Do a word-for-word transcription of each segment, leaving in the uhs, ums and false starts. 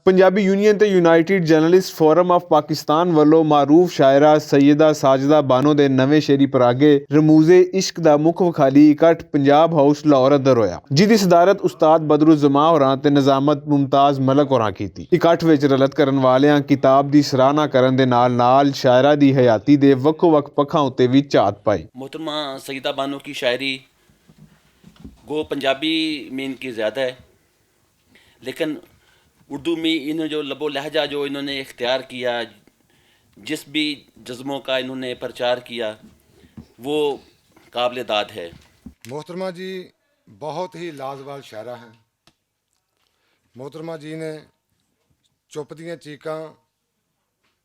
پنجابی یونین تے United journalist forum of Pakistan ولوں معروف شاعرہ سیدہ ساجدہ بانو دے نویں شعری پراگے رموز عشق دا مکھ وکھالی اکٹھ پنجاب ہاؤس لاہور اندر ہویا، جس دی صدارت استاد بدر الزما ہوراں تے نظامت ممتاز ملک ہوراں کیتی۔ اکٹھ وچ رلت کرن والیاں کتاب دی سراہنا کرن دے نال نال شاعرہ دی حیاتی دے وکھ وکھ پکھاں اتے وی جھات پائی۔ محترمہ سیدہ بانو کی شاعری گو پنجابی میں ان کی زیادہ ہے، لیکن اردو میں انہوں جو لب و لہجہ جو انہوں نے اختیار کیا، جس بھی جزموں کا انہوں نے پرچار کیا، وہ قابل داد ہے۔ محترمہ جی بہت ہی لازوال شاعرہ ہیں۔ محترمہ جی نے چپ دیاں چیکاں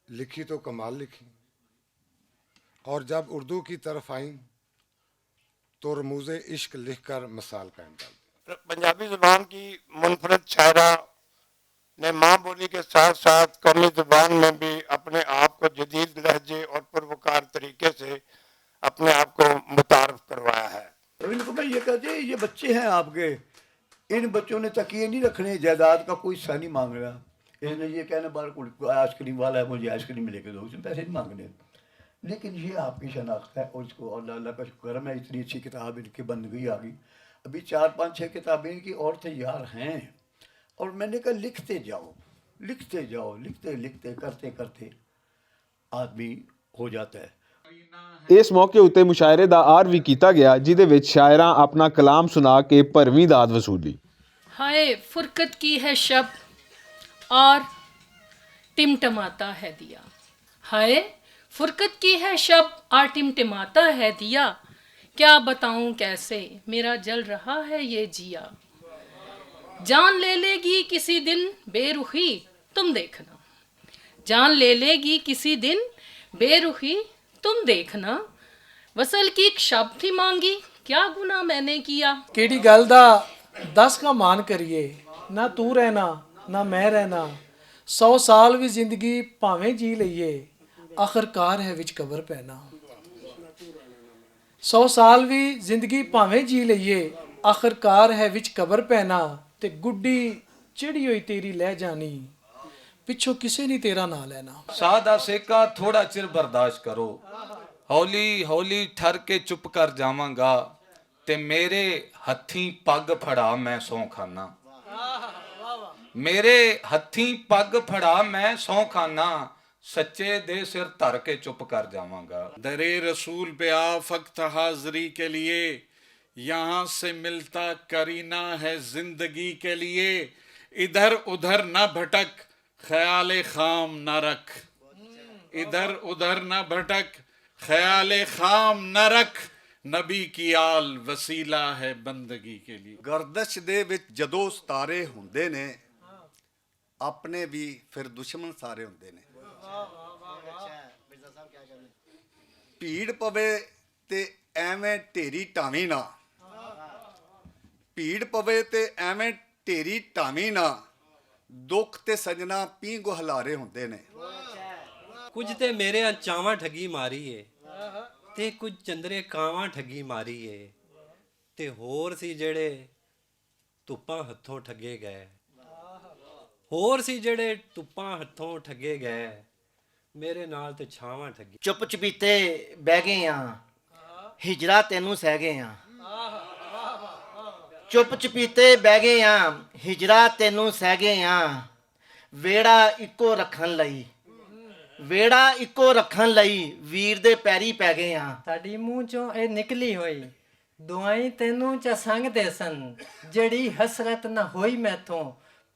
لکھی تو کمال لکھی، اور جب اردو کی طرف آئیں تو رموز عشق لکھ کر مثال قائم کر دی۔ پنجابی زبان کی منفرد شاعرہ نے ماں بولی کے ساتھ ساتھ قومی زبان میں بھی اپنے آپ کو جدید لہجے اور پروقار طریقے سے اپنے آپ کو متعارف کروایا ہے۔ ان کو میں یہ کہتے ہیں، یہ بچے ہیں آپ کے، ان بچوں نے تکیے نہیں رکھنے، جائیداد کا کوئی حصہ نہیں مانگنا۔ اس نے یہ کہنا، بار کوئی آئس کریم والا ہے، مجھے آئس کریم لے کے دو، اس نے پیسے نہیں مانگنے۔ لیکن یہ آپ کی شناخت ہے اور اس کو اللہ، اللہ کا شکر ہے، میں اتنی اچھی کتاب ان کی بن گئی آ گئی۔ ابھی چار پانچ چھ کتابیں ان کی اور تیار ہیں۔ اور میں نے کہا، لکھتے جاؤ، لکھتے جاؤ، لکھتے لکھتے، کرتے کرتے آدمی ہو جاتا ہے۔ اس موقع اتے مشاعرے دا آر وی کیتا گیا، جس دے وچ شاعراں اپنا کلام سنا کے بھرویں داد وصولی۔ ہائے، فرقت کی ہے شب اور ٹمٹماتا ہے دیا۔ ہائے، فرقت کی ہے شب اور ٹمٹماتا ہے دیا۔ کیا بتاؤں کیسے میرا جل رہا ہے یہ جیا۔ جان لے لے گی کسی دن بے رخی، تم دیکھنا۔ جان لے لے گی کسی دن بے رخی، تم دیکھنا۔ وصل کی ایک شب تھی مانگی، کیا گناہ میں نے کیا؟ کیڑی گل دا دس کا مان کریے، نہ تو رہنا، نہ میں رہنا۔ سو سال وی زندگی بھاویں جی لئیے، آخر کار ہے وچ قبر پینا۔ سو سال وی زندگی بھاویں جی لئیے، آخر کار ہے وچ قبر پینا۔ تے گڈی چڑھی ہوئی تیری لہ جانی، پچھوں کسے نہیں تیرا ناں لینا۔ سادہ سیکا تھوڑا چر برداشت کرو، ہولی ہولی ٹھر کے چپ کر جاواں گا، تے میرے ہتھیں پگ پھڑا میں سو کھانا۔ میرے ہتھیں پگ پھڑا میں سو کھانا، سچے دے سر تر کے چپ کر جاواں گا۔ درے رسول پہ آ فقط حاضری کے لیے، یہاں سے ملتا کرینہ ہے زندگی کے لیے۔ ادھر ادھر نہ بھٹک، خیال خام نہ رکھ۔ ادھر ادھر نہ بھٹک، خیال خام نہ رکھ۔ نبی کی آل وسیلہ ہے بندگی کے لیے۔ گردش دے وچ جدوں ستارے ہوندے نے، اپنے بھی پھر دشمن سارے ہوندے نے۔ بھیڑ پوے تے ایویں ڈھیری ٹاویں نہ، بھیڑ پوے تے ایویں ڈھیری ٹاویں نہ، دکھ تے سجنا پینگو ہلارے ہوندے نے۔ کچھ تے میرے انچاواں ٹھگی ماری اے، تے کچھ چندرے کاواں ٹھگی ماری اے، تے ہور سی جڑے تپاں ہتھوں ٹھگے گئے۔ ہور سی جڑے تپاں ہتھوں ٹھگے گئے، میرے نال تے چھاواں ٹھگی۔ چپ چپیتے بہ گئے آں، ہجرا تینوں سہ گئے آں۔ چپ چپیتے بہ گئے آں، ہجرا تینوں سہ گئے آں۔ ویڑا اکو رکھن لئی، ویڑا اکو رکھن لئی، ویر دے پیری پہ گئے آں۔ ساڈی منہ چوں اے نکلی ہوئی دعائیں تینوں چا سنگ دے سن، جڑی حسرت نہ ہوئی میتھوں،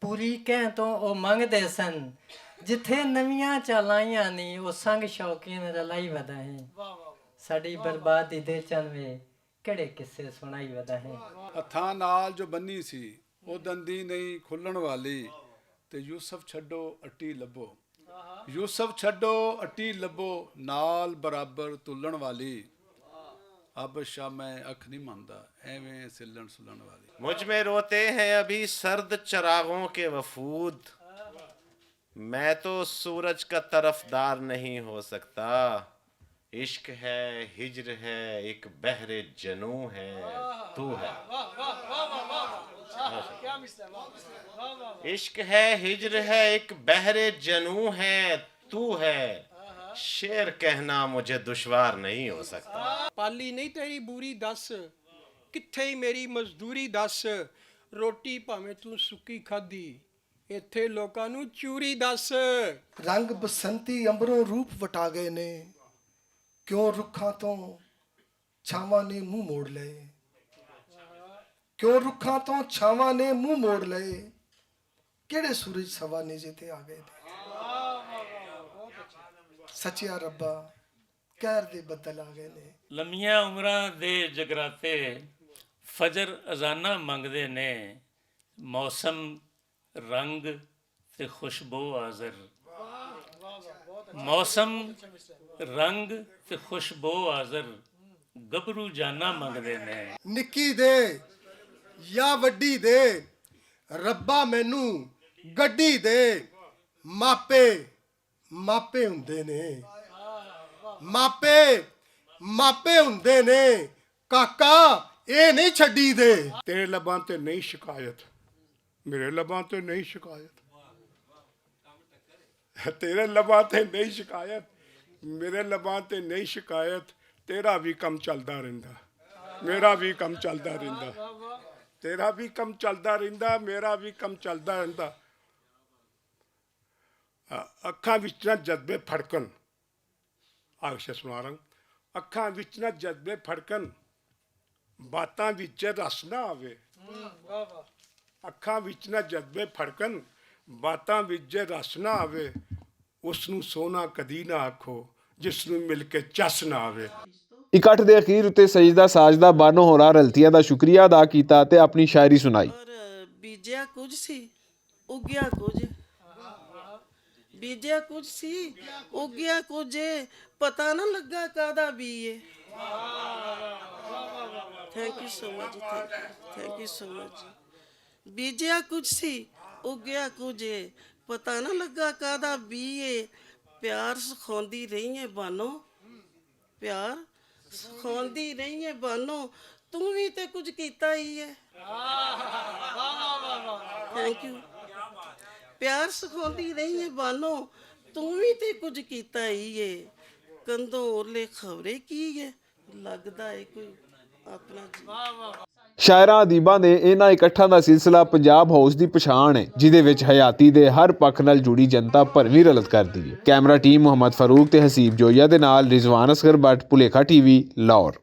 پوری کہیں توں او منگ دے سن۔ جتھے نویاں چا لائیاں نی، او سنگ شوقین رلائی ودا ہیں۔ ساڈی بربادی دے چن وے، کڑے قصے سنائی ودا ہیں۔ ہتھاں نال جو بنی سی، او دندی نہیں کھلن والی، تے یوسف چھڈو اٹی لبو۔ یوسف چھڈو اٹی لبو، نال برابر تلن والی۔ اب شاہ میں اکھ نہیں مندا، ایویں سلن سلن والی۔ مجھ میں روتے ہیں ابھی سرد چراغوں کے وفود۔ میں تو سورج کا طرفدار نہیں ہو سکتا۔ عشق ہے، ہجر ہے، ایک بحر جنوں ہے، تو ہے۔ عشق ہے، ہجر ہے، ایک بحر جنوں ہے، تو ہے۔ شعر کہنا مجھے دشوار نہیں ہو سکتا۔ پالی نہیں تیری بوری دس، کتھے ای میری مزدوری دس؟ روٹی پاویں توں سکی کھادی، ایتھے لوکاں نوں چوری دس۔ رنگ بسنتی امبروں روپ وٹا گئے نے، کیوں رکھاں توں چھاواں نے منہ موڑ لئے؟ کیوں رکھاں توں چھاواں نے منہ موڑ لئے؟ کیڑے سورج سوا نیزے تے آ گئے نے؟ سچیا ربا، قہر دے بدل آ گئے نے۔ لمیاں عمراں دے جگراتے، فجر اذاناں منگدے نے۔ موسم، رنگ تے خوشبو آزر۔ موسم، رنگ تے خوشبو آزر، گبرو جاناں منگدے نے۔ نکی دے یا وڈی دے، ربا مینوں گڈی دے۔ ماپے ماپے ہوندے نے، ماپے ماپے ہوندے نے، کاکا اے نہیں چھڈی دے۔ تیرے لباں تے نہیں شکایت، میرے لباں تے نہیں شکایت۔ تیرے لباں تے نہیں شکایت، میرے لباں تے نہیں شکایت۔ تیرا بھی کم چلدا رہندا، میرا بھی کم چلدا رہندا۔ تیرا بھی کم چلدا رہندا، میرا بھی کم چلدا رہندا۔ اکھاں وچ نہ جذبے پھڑکن۔ آگشے سنا رہا ہوں۔ اکھاں وچ نہ جذبے پھڑکن، باتاں وچ رس نہ آوے۔ اکھاں وچ نہ جذبے پھڑکن، باتاں وچ رس نہ آوے۔ اس نوں سونا کدی نہ آکھو، جس نوں مل کے چس نہ آوے۔ اکٹھ دے اخیر اتے سجدہ ساجدہ بانو ہوراں رلتیاں دا شکریہ ادا کیتا تے اپنی شاعری سنائی۔ بیجیا کچھ سی، اگیا کچھ۔ بیجیا کچھ سی، اگیا کچھ۔ پتا نہ لگا کادا بی اے۔ تھینک یو سو مچ جی، تھینک یو سو مچ جی۔ بیجیا کچھ سی، اگیا کچھ۔ پتا نہ لگا کادا بی اے۔ پیار سکھاندی رہی اے بانو، پیار سکھاندی رہی اے بانو، توں وی تے کچھ کیتا ہی اے۔ Thank you. پیار سکھاندی رہی اے بانو، توں وی تے کچھ کیتا ہی اے۔ کندوں اولے خبرے کی اے، لگدا اے کوئی اپنا جی۔ شاعراں ادیباں دے انہاں اکٹھاں دا سلسلہ پنجاب ہاؤس دی پچھان ہے، جدے وچ حیاتی دے ہر پکھ نال جڑی جنتا بھرویں رلت کردی ہے۔ کیمرہ ٹیم محمد فاروق تے حسیب جویا دے نال رضوان اصغر بٹ، پلیکھا ٹی وی، لاہور۔